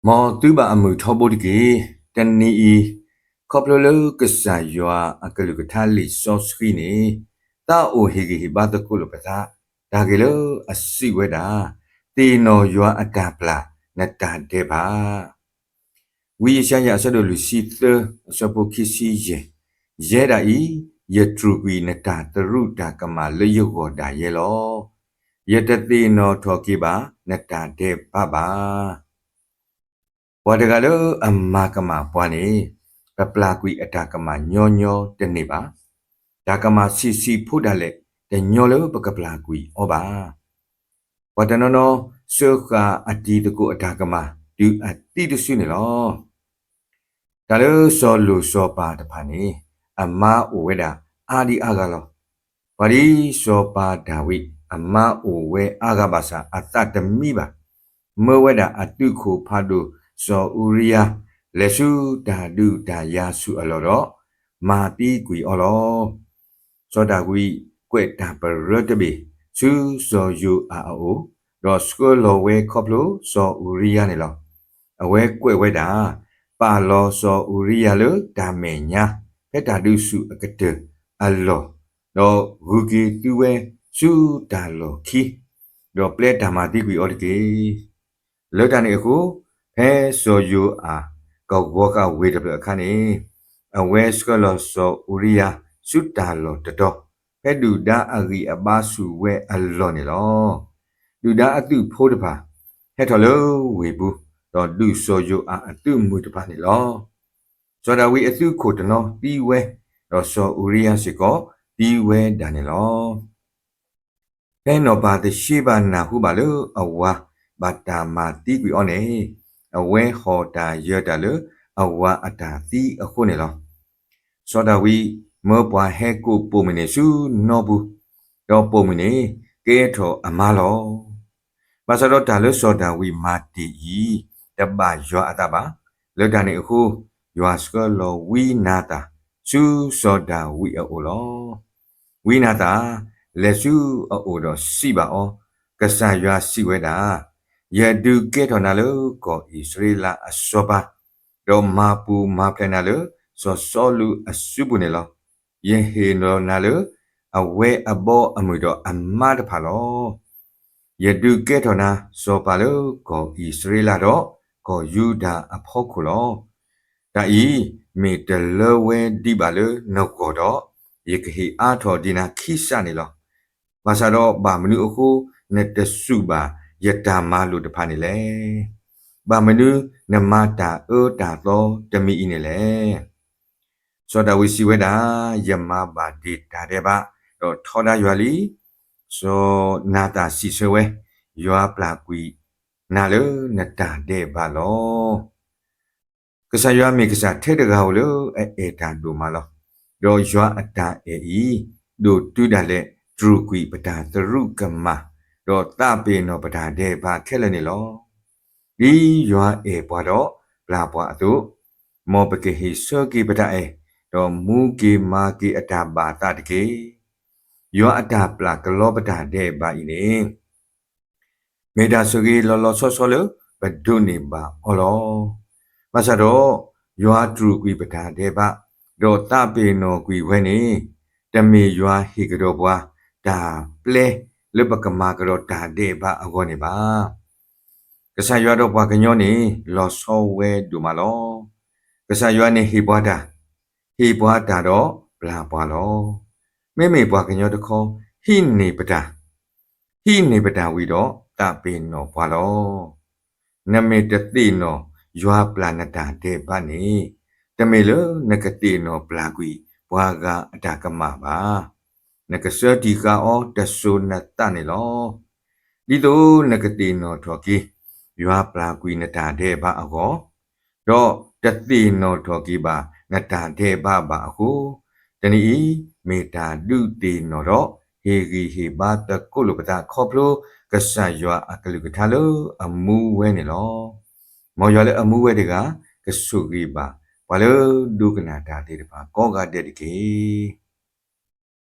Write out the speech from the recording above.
မ်သုဘၣ်အမုာ်ထီဘိတက့ၢ်. တနံၤအံၤ, ခီဖျိလၢကစၢ်ယွၤအကလုၢ်ကထါလံာ်စီဆှံန့ၣ်, သးအိၣ်ဟ့ၣ်ဂံၢ်ဟ့ၣ်ဘါသကိးလိာ်ပသး, တၢ်ဂ့ၢ်လၢအစံးဝဲဒၣ်, သ့ၣ်နီၣ်ယွၤအတၢ်ပျၢ် နတၢ်ဒဲးဘး ဝံယၡါယၤအဆၢဒိၣ်လွံၢ်ဆံသၢ အဆၢဖိခံဆံယဲၢ်, ယဲဒၣ်အံၤ, ယတြူာ်ကွံာ်နတၢ်သရူးတၢ်ကမၣ်လၢယဂီၢ်ဒၣ်ယဲလီၤ. ယတသ့ၣ်နီၣ်ထီၣ်က့ၤဘၣ်နတၢ်ဒဲးဘးဘၣ်. ပှၤတဂၤလၢအမၤကမၣ်ပှၤန့ၣ်, ပပျၢ်ကွံာ်အတၢ်ကမၣ်ညီညီတန့ၢ်ဘၣ်. တၢ်ကမၣ်ဆံးဆံးဖိဒၣ်လဲာ် တညီလၢပကပျၢ်ကွံာ်အီၤဘၣ်. ပှၤတနီၤနီၤစၢဃာ်အတံၤသကိးအတၢ်ကမၣ် တုၤအသံတစုန့ၣ်လီၤ. တၢ်လၢစီၤလိၣ်စီၤပၤတဖၣ်န့ၣ်, အမါအိၣ်ဝဲဒၣ်အါဒံအါဂၤလီၤ. ပှၤဒ်စီၤပၤဒၤဝံး အမါအိၣ်ဝဲအါဂၤဘၣ်ဆၣ် အသးတမံဘၣ်. မၢဝဲဒၣ်အသုးခိၣ်ဖးဒိၣ်စီၤအူၤရံယၤ လဲၤဆူတၢ်ဒုးတၢ်ယၤဆူၣ်အလီၢ်ဒီး မၤသံကွံာ်အီၤလီၤ. စီၤဒၤဝံးကွဲးတၢ်ပရၢတဘ့ၣ် ဆူစီၤယိၤအၤအအိၣ်, ဒီးဆှၢလီၤဝဲခီဖျိစီၤအူၤရံယၤန့ၣ်လီၤ. အဝဲကွဲးဝဲဒၣ်, ပာ်လီၤစီၤအူၤရံယၤလၢတၢ်မဲာ်ညါ ဖဲတၢ်ဒုးဆူၣ်အကတၢၢ်အလီၢ်, ဒီးဂုၤက့ၤသုဝဲဆူတၢ်လီၢ်ခံ, ဒီးပျဲတၢ်မၤသံကွံာ်အီၤတက့ၢ်. လၢတၢ်န့ၣ်အဃိ, ဖဲစီၤယိၤအၤကဝီၤဃာ်ဝ့ၢ်တဖျၢၣ်အခါန့ၣ်, အဝဲဆှၢလီၤစီၤအူၤရံယၤဆူတၢ်လီၢ်တတီၤ, ဖဲဒုၣ်ဒါအဂံၢ်အဘါဆူၣ်ဝဲအလီၢ်န့ၣ်လီၤ. ဒုၣ်ဒါအသုးဖိတဖၣ် ဟဲထီၣ်လၢဝ့ၢ်ပူၤ, ဒီးဒုးစီၤယိၤအၤအသုးမုၢ်တဖၣ်န့ၣ်လီၤ. စီၤဒၤဝံးအသုးခိၣ်တနီၤသံဝဲ, ဒီးစီၤအူၤရံယၤစ့ၢ်ကီးသံဝဲဒၣ်န့ၣ်လီၤ. ဖဲနီၢ်ပၤသရှ့ဘၤနၢ်ဟူဘၣ်လၢအဝၤဘၣ်တၢ်မၤသံကွံာ်အီၤန့ၣ်, အဝဲဟီၣ်တၢ်ယၢၤတၢ်လၢအဝၤအတၢ်သံအဃိန့ၣ်လီၤ. စီၤဒၤဝံးမၢပှၤဟဲကိးပိာ်မုၣ်န့ၣ်ဆူနီပူၤ, ဒီးပိာ်မုၣ်န့ၣ်ကဲထီၣ်အမါလီၤ. ဘၣ်ဆၣ်ဒီးတၢ်လၢစီၤဒၤဝံးမၤတ့ၢ်အံၤ, တဘၣ်ယွၤအသးဘၣ်. လၢတၢ်န့ၣ်အဃိ, ယွၤဆှၢလီၤဝံနၤသၣ်ဆူစီၤဒၤဝံးအအိၣ်လီၤ. ဝံနၤသၣ်လဲၤဆူအအိၣ်ဒီးစံးဘၣ်အီၤ, ကစၢ်ယွၤစံးဝဲဒၣ်, ယဒုးကဲထီၣ်နၤလၢကီၢ်အံၣ်စရ့လးအစီၤပၤ, ဒီးမၤပူၤမၤဖျဲးနၤလၢစီၤစီလူးအစုပူၤန့ၣ်လီၤ. ယဟ့ၣ်လီၤနၤလၢအဝဲအဘီအမုၢ်ဒီးအမါတဖၣ်လီၤ. ယဒုးကဲထီၣ်နၤစီၤပၤလၢကီၢ်အံၣ်စရ့လးဒီးကီၢ်ယူဒၤအဖီခိၣ်လီၤ. တၢ်အံၤမ့ၢ်တလၢဝဲဒံးဘၣ်လၢနဂီၢ်ဒီး, ယကဟ့ၣ်အါထီၣ်ဒံးနၤခံစးန့ၣ်လီၤ. ဘၣ်ဆၣ်ဒီးဘၣ်မနုၤအဃိနတစူၣ်ဘၣ်ယတၢ်မၤလိာ်တဖၣ်န့ၣ်လဲၣ်. ဘၣ်မနုၤနမၤတၢ်အၢတၢ်သီတမံၤအံၤန့ၣ်လဲၣ်. စီၤဒၤဝံးစံးဝဲဒၣ်, ယမၤဘၣ်တ့ၢ်တၢ်ဒဲးဘး, ဒီးထီဒါယွၤလံ. စီၤနၤသၣ်စံးဆၢဝဲ, ယွၤပျၢ်ကွံာ်နၤလၢနတၢ်ဒဲးဘးလီၤ. ကစၢ်ယွၤမ့ၢ်ကစၢ်ထဲတဂၤဧိၤလၢအအဲၣ်တၢ်ဒိၣ်မးလီၤ. ဒီးယွၤအတၢ်အဲၣ်အံၤ, ဒိၣ်တုၤဒၣ်လဲာ်တြူာ်ကွံာ်ပတၢ်သရူးကမၣ်, ဒီးသးပ့ၤနီၣ်ပတၢ်ဒဲးဘးခဲလၢာ်န့ၣ်လီၤ. ဒ်ယွၤအဲၣ်ပှၤဒီးပျၢ်ပှၤအသိး, မ်ပကဟ့ၣ်ဆၢက့ၤပတၢ်အဲၣ်, ဒီးမူက့ၤမၤက့ၤအတၢ်ဘၣ်သးတက့ၢ်. ယွၤအတၢ်ပျၢ်ကလီပတၢ်ဒဲးဘးအံၤန့ၣ် မ့ၢ်တၢ်ဆိၣ်ဂ့ၤလီၤလီၤဆီဆီလၢပဒိးန့ၢ်ဘၣ်အီၤလီၤ. ဘၣ်ဆၣ်ဒီး, ယွၤတြူာ်ကွံာ်ပတၢ်ဒဲးဘး, ဒီးသးပ့ၤနီၣ်ကွံာ်ဝဲန့ၣ်, တမ့ၢ်ယွၤဟ့ၣ်ကဒီးပှၤတၢ်ပျဲလၢပကမၤကဒီးတၢ်ဒဲးဘးအဂီၢ်န့ၣ်ဘၣ်. ကစၢ်ယွၤဒီးပှၤကညီန့ၣ်လီၤဆီဝဲဒိၣ်မးလီၤ. ကစၢ်ယွၤန့ၣ်ဟ့ၣ်ပှၤတၢ်, ဟ့ၣ်ပှၤတၢ်ဒီးပျၢ်ပှၤလီၤ. မ့မ့ၢ်ပှၤကညီတခီ, ဟံးန့ၢ်ပတၢ် ဟံးန့ၢ်ပတၢ်ဝံၤဒီးသးပ့ၤနီၣ်ပှၤလီၤ. နမ့ၢ်တသ့ၣ်နီၣ်ယွၤပျၢ်နတၢ်ဒဲးဘးန့ၣ်, တမ့ၢ်လၢနကသ့ၣ်နီၣ်ပျၢ်ကွံာ်ပှၤဂၤအတၢ်ကမၣ်ဘၣ်. နကဆၢတံၢ်ဃာ်အီၤတစိၤနသးန့ၣ်လီၤ. ဒ်သိးနကသ့ၣ်နီၣ်ထီၣ်က့ၤ ယွၤပျၢ်ကွံာ်နတၢ်ဒဲးဘးအဂီၢ်, ဒီးတသ့ၣ်နီၣ်ထီၣ်က့ၤဘၣ်နတၢ်ဒဲးဘးဘၣ်အဃိ, တနံၤအံၤမ့ၢ်တၢ်ဒုးသ့ၣ်နီၣ်ဒီး ဟ့ၣ်ဂံၢ်ဟ့ၣ်ဘါသကိးလိာ်ပသးခီဖျိ ကစၢ်ယွၤအကလုၢ်ကထါလၢအမူဝဲန့ၣ်လီၤ. မ်ယွၤလၢအမူဝဲတဂၤ ကဆိၣ်ဂ့ၤဘၣ် ပှၤလၢဒိကနၣ်တၢ်သ့ၣ်တဖၣ်ကိးဂၤဒဲးတက့ၢ်.